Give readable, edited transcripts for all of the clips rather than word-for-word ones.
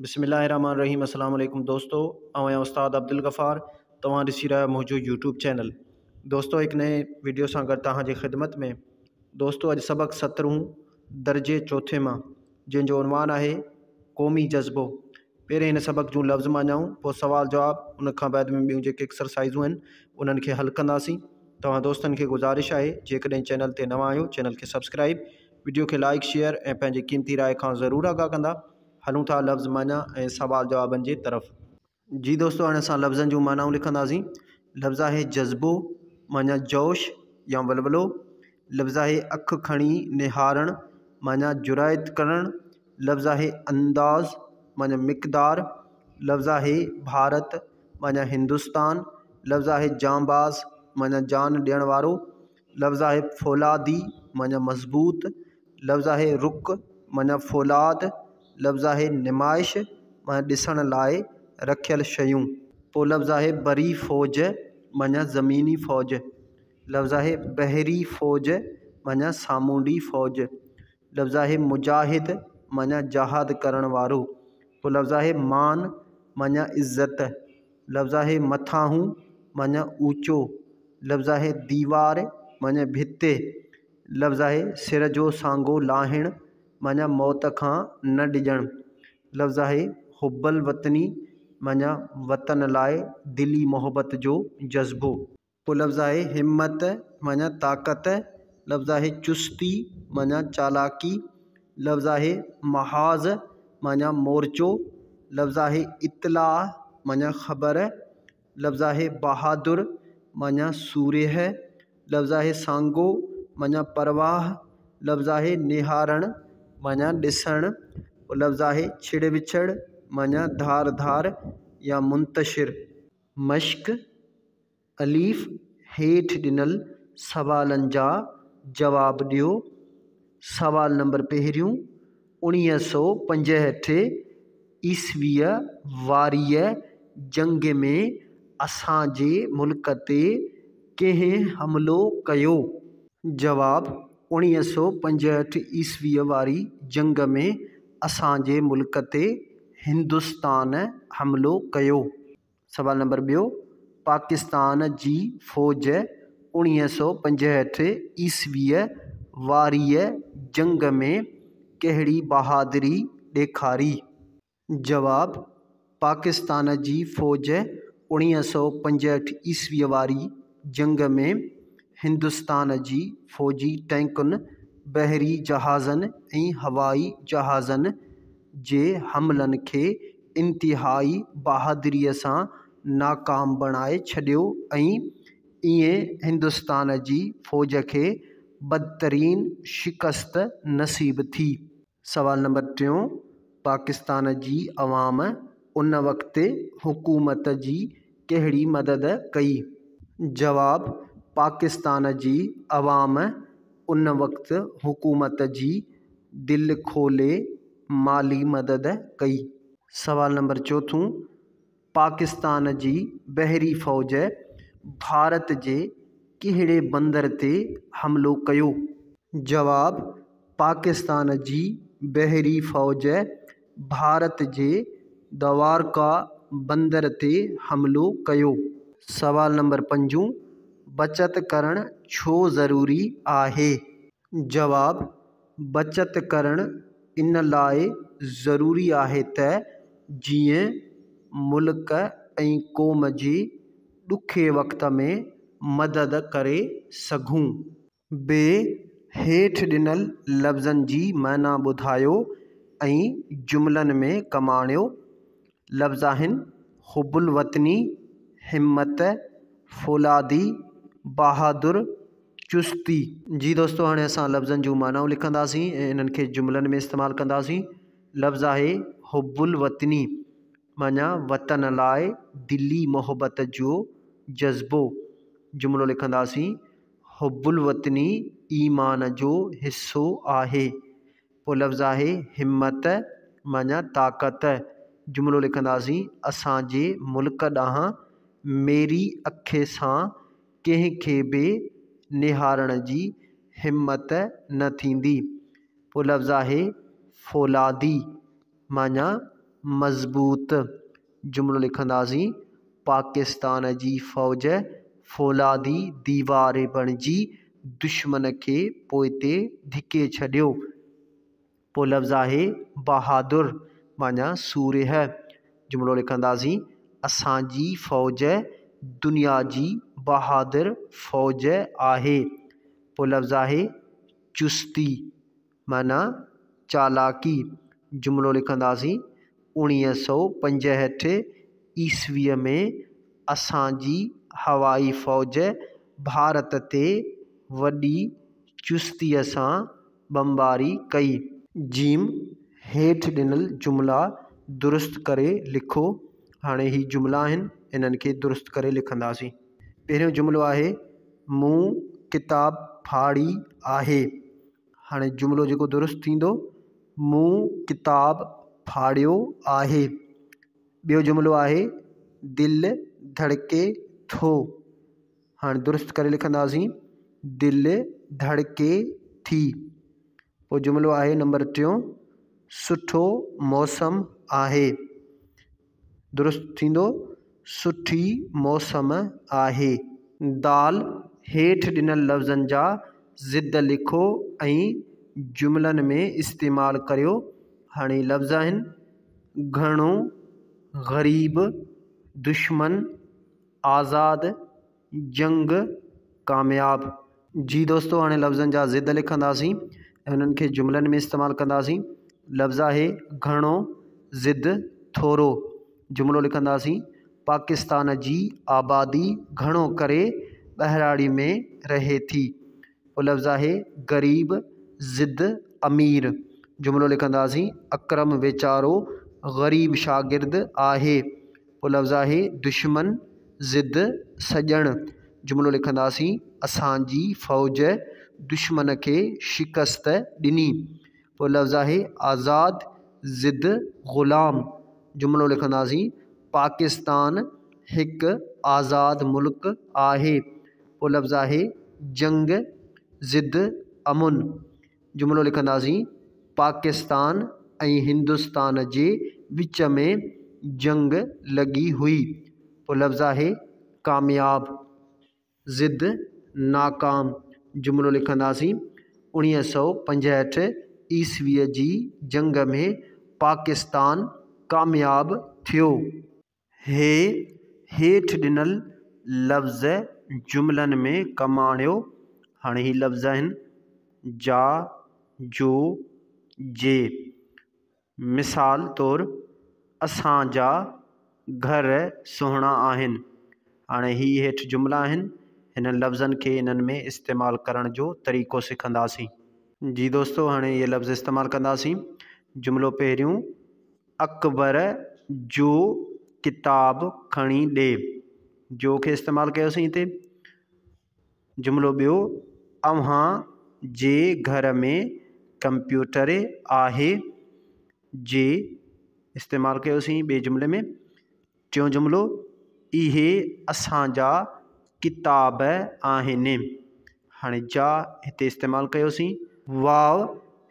بسم الله الرحمن الرحيم السلام عليڪم دوستو آئون آهيان استاد عبدالغفار توهان ڏسي رهيا آهيو منهنجو يوٽيوب چينل دوستو هڪ نئين ويڊيو سان گڏ توهان جي خدمت ۾ دوستو اڄ سبق سترهون درجي چوٿين مان جنهن جو عنوان آهي قومي جذبو پهرين هن سبق جون لفظ معنائون پوء سوال جواب ان کان بعد ۾ ٻيون جيڪي ايڪسرسائزون آهن انهن کي حل ڪنداسين توهان دوستن کي گذارش آهي جيڪڏهن چينل تي نوان آهيو چينل کي سبسڪرائب ويڊيو کي لائڪ شيئر ۽ پنهنجي قيمتي راء کان ضرور آگاهه ڪندا هلون ٿا لفظ معنيٰ ۽ سوال جوابن جي طرف. جي دوستو هاڻي اسان لفظن جون معنائون لکنداسين. لفظ آهي جذبو معنيٰ جوش يا ولولو. لفظ آهي اک کڻي نهارڻ معنيٰ جرائت ڪرڻ. لفظ آهي انداز معنيٰ مقدار. لفظ آهي ڀارت معنيٰ هندستان. لفظ آهي جانباز معنيٰ جان ڏيڻ وارو. لفظ آهي فولادي معنيٰ مضبوط، لفظ آهي رڪ معنيٰ فولاد، لفظ آهي نمائش معنيٰ ڏسڻ لاء رکيل شيون. پوء لفظ آهي بري فوج معنيٰ زميني فوج، لفظ آهي بحري فوج معنيٰ سامونڊي فوج، لفظ آهي مجاهد معنيٰ جهاد ڪرڻ وارو، پوء لفظ آهي مان معنيٰ عزت، لفظ آهي مٿاهون معنيٰ اوچو، لفظ آهي ديوار معنيٰ ڀت، لفظ آهي سر جو سانگو لاهڻ معنيٰ موت کان نه ڊڄڻ، لفظ آهي حب الوطني معنيٰ وطن لاء دلي محبت جو جذبو. پوء لفظ آهي همت معنيٰ طاقت، لفظ آهي چستي معنيٰ چالاڪي، لفظ آهي محاذ معنيٰ مورچو، لفظ آهي اطلاع معنيٰ خبر، لفظ آهي بهادر معنيٰ سورهيه، لفظ آهي سانگو معنيٰ پرواهه، لفظ آهي نهارڻ معنيٰ ڏسڻ، لفظ آهي ڇڙ وڇڙ معنيٰ ڌار ڌار يا منتشر. مشق، الف، هيٺ ڏنل سوالن جا جواب ڏيو. سوال نمبر پهريون، 1965 عيسويء واريء جنگ ۾ اسان جي ملڪ تي ڪنهن حملو ڪيو؟ جواب، 1965 عيسويء واري جنگ ۾ اسان جي ملڪ تي هندستان حملو ڪيو. سوال نمبر ٻيو، پاڪستان جي فوج 1965 عيسويء واريء جنگ ۾ ڪهڙي بهادري ڏيکاري؟ جواب، پاڪستان جي فوج 1965 عيسويء واري جنگ ۾ هندستان جي فوجي ٽئنڪن، بحري جهازن ۽ هوائي جهازن جي حملن کي انتهائي بهادريء سان ناڪام بڻائي ڇڏيو ۽ ائين هندستان جي فوج کي بدترين شڪست نصيب ٿي. سوال نمبر ٽيون، پاڪستان جي عوام ان وقت حڪومت جي ڪهڙي مدد ڪئي؟ جواب، پاڪستان جي عوام ان وقت حڪومت جي دل کولي مالي مدد ڪئي. سوال نمبر چوٿون، پاڪستان جي بحري فوج ڀارت جي ڪهڙي بندر تي حملو ڪيو؟ جواب، پاڪستان جي بحري فوج ڀارت جي دوارڪا بندر تي حملو ڪيو. سوال نمبر پنجون، بچت ڪرڻ ڇو ضروري آهي؟ جواب، بچت ڪرڻ ان لاء ضروري آهي ته جيئن ملڪ ۽ قوم جي ڏکي وقت ۾ مدد ڪري سگهون. ب هيٺ ڏنل لفظن جي معنيٰ ٻڌايو ۽ جملن ۾ ڪم آڻيو. لفظ آهن، حب الوطني، همت، فولادي، بهادر، چستي. جي دوستو هاڻي اسان لفظن جون معنائون لکنداسين ۽ انهن کي جملن ۾ استعمال ڪنداسين. لفظ آهي حب الوطني معنيٰ وطن لاء دلي محبت جو جذبو. جملو لکنداسين حب الوطني ايمان جو حصو آهي. پوء لفظ آهي همت معنيٰ طاقت. جملو لکنداسين، اسان جي ملڪ ڏانهن ميري اک سان ڪنهن کي به نهارڻ جي همت نه ٿيندي. پوء لفظ آهي فولادي معنيٰ مضبوط. جملو لکنداسين، پاڪستان جي فوج فولادي ديوار بڻجي دشمن کي پوئتي ڌڪي ڇڏيو. پوء لفظ آهي بهادر معنيٰ سورهيه. جملو لکنداسين، اسان جي فوج دنيا جي بهادر فوج آهي. پوء لفظ آهي چستي معنيٰ چالاڪي. جملو لکنداسين، 1965 عيسويء ۾ اسان جي هوائي فوج ڀارت تي وڏي چستيء سان بمباري ڪئي. جيم، هيٺ ڏنل جملا درست ڪري لکو. هاڻي هي جملا آهن، انهن کي درست ڪري لکنداسين. پهريون جملو آهي، مون ڪتاب ڦاڙي آهي. هاڻي جملو جيڪو درست ٿيندو، مون ڪتاب ڦاڙيو آهي. ٻيو جملو آهي، دل ڌڙڪي ٿو. هاڻي درست ڪري لکنداسين، دل ڌڙڪي ٿي. پوء جملو آهي نمبر ٽيون، سٺو موسم آهي. درست ٿيندو، سٺي موسم آهي. دال، هيٺ ڏنل لفظن جا ضد لکو ۽ جملن ۾ استعمال ڪريو. هاڻي لفظ آهن، گهڻو، غريب، دشمن، آزاد، جنگ، ڪامياب. جي دوستو هاڻي لفظن جا ضد لکنداسين ۽ انهن کي جملن ۾ استعمال ڪنداسين. لفظ آهي گهڻو، ضد ٿورو. جملو لکنداسين، پاڪستان جي آبادي گهڻو ڪري ٻهراڙي ۾ رهي ٿي. پوء لفظ آهي غريب، ضد امير. جملو لکنداسين، اڪرم ويچارو غريب شاگرد آهي. پوء لفظ آهي دشمن، ضد سڄڻ. جملو لکنداسين، اسان جي فوج دشمن کي شڪست ڏني. پوء لفظ آهي آزاد، ضد غلام. جملو لکنداسين، پاڪستان هڪ آزاد ملڪ آهي. پوء لفظ آهي جنگ، ضد امن. جملو لکنداسين، پاڪستان ۽ هندستان جي وچ ۾ جنگ لڳي هئي. پوء لفظ آهي ڪامياب، ضد ناڪام. جملو لکنداسين، 1965 عيسويء جي جنگ ۾ پاڪستان ڪامياب ٿيو. هي هيٺ ڏنل لفظ جملن ۾ ڪم آڻيو. هاڻي هي لفظ آهن، جا، جو، جي. مثال طور، اسان جا گهر سهڻا آهن. هاڻي هي هيٺ جملا آهن، هنن لفظن کي انهن ۾ استعمال ڪرڻ جو طريقو سکنداسين. جي دوستو هاڻي اهي لفظ استعمال ڪنداسين. جملو پهريون، اڪبر جو ڪتاب کڻي ڏي. جو کي استعمال ڪيوسين هتي. جملو ٻيو، اوهان جي گهر ۾ ڪمپيوٽر آهي. جي استعمال ڪيوسين ٻئي جملي ۾. ٽيون جملو، اهي اسان جا ڪتاب آهن. هاڻي جا هتي استعمال ڪيوسين. واو،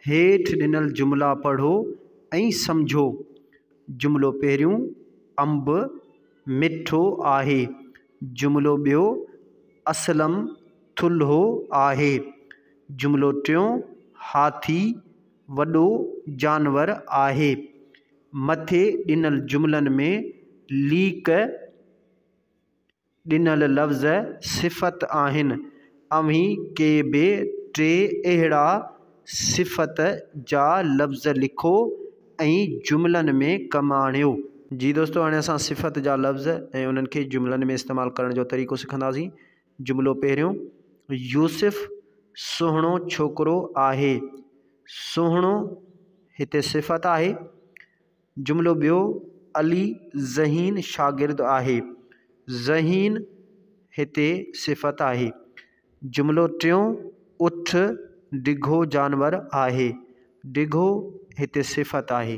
هيٺ ڏنل جملا پڙهو ۽ سمجهو. جملو پهريون، انب مٺو آهي. جملو ٻيو، اسلم ٿلهو آهي. جملو ٽيون، هاٿي وڏو جانور آهي. مٿي ڏنل جملن ۾ ليڪ ڏنل لفظ صفت آهن. اوهين ڪي به ٽي اهڙا صفت جا لفظ لکو ۽ جملن ۾ ڪم آڻيو. جي دوستو هاڻي اسان صفت جا لفظ ۽ انهن کي جملن ۾ استعمال ڪرڻ جو طريقو سکنداسين. جملو پهريون، يوسف سهڻو ڇوڪرو آهي. سهڻو هتي صفت آهي. جملو ٻيو، علي ذهين شاگرد آهي. ذهين هتي صفت آهي. جملو ٽيون، اٺ ڊگهو جانور آهي. ڊگهو هتي صفت آهي.